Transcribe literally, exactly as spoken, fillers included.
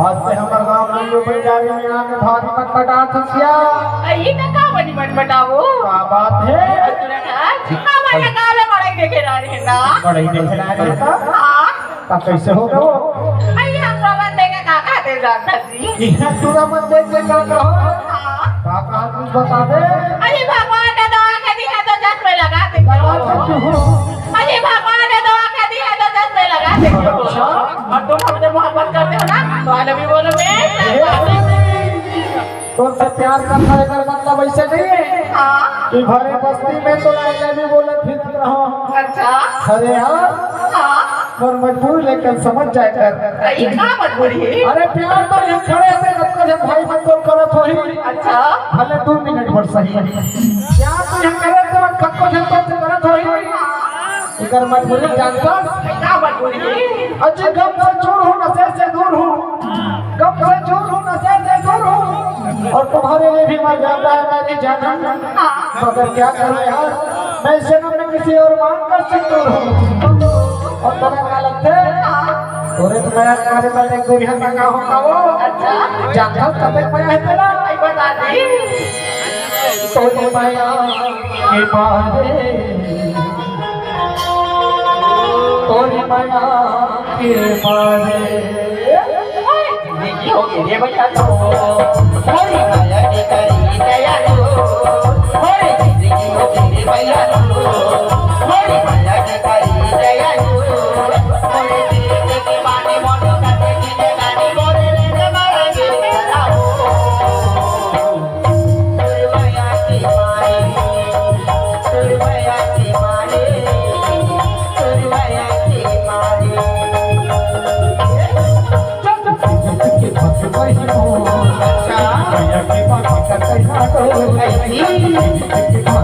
आज से हमर गांव में यो बंजारी में आके भारी मटमटात हस या। अई त का बनी मटमटावो? का बात हे? सुनत हस? हमर गांव में मड़ई देखे रहे ना। मड़ई देखे रहे ना? हाँ। त कइसे हो गो? अई हम टूरा मन देखे का कहत हस जी? इहाँ टूरा मन देखे का कहो? हाँ। का कहा कुछ बता दे। अरे भगवान ने दवा के दिया तो चश्मे लगा दे। लगा दे तू। अरे भगवान ने दवा के दिया तो चश्मे लगा दे। अच्छा। और तुम हमसे मोहब्बत करते हो ना, तो आई लव यू बोलो बे। ए, तोर से प्यार करना एकर मतलब ऐसे नहीं है हाँ। कि भरे बस्ती में तो आई लव यू बोलत फिरत रहो। अच्छा। अरे यार, हाँ। पर मजबूरी लेकिन समझ जाए कर। अरे का मजबूरी है? अरे प्यार तो यहाँ खड़े से कतको झन भाई मन तो करत होही। अच्छा। भले दो मिनट भर सही। प्यार तो यहाँ खड़े से कतको झन तो करत होही। एकर मजबूरी जानता? का मजबूरी? अच्छा, गम से चूर हूँ, नशे से दूर हूँ। गम से चूर हूँ, नशे से दूर हूँ। और तुम्हारे लिए भी मर जाता है मेरी जानम। मगर क्या करूँ यार, मैं इस जन्म में किसी और मांग का सिंदूर हूँ। और तोला का लगथे? तोरे तो मया के मारे मैं एक दुरिया में ना होता वो। अच्छा। जानता कते मया है तेरा? नहीं बता दे। तोरे मया के मारे, तोरे मया के मारे। जिंदगी हो गई रे भैया तो। होली माया के करी दया लो। होली जिंदगी हो गई रे भैया तो। होली माया के करी दया लो। होली जिंदगी के बाने मोनो का देखी के गाने बोले रे रे मारा गे चलाओ। तोर मया के मारे, तोर मया के मारे, तोर मया के मारे। अच्छा। ऐसी? ऐसी का?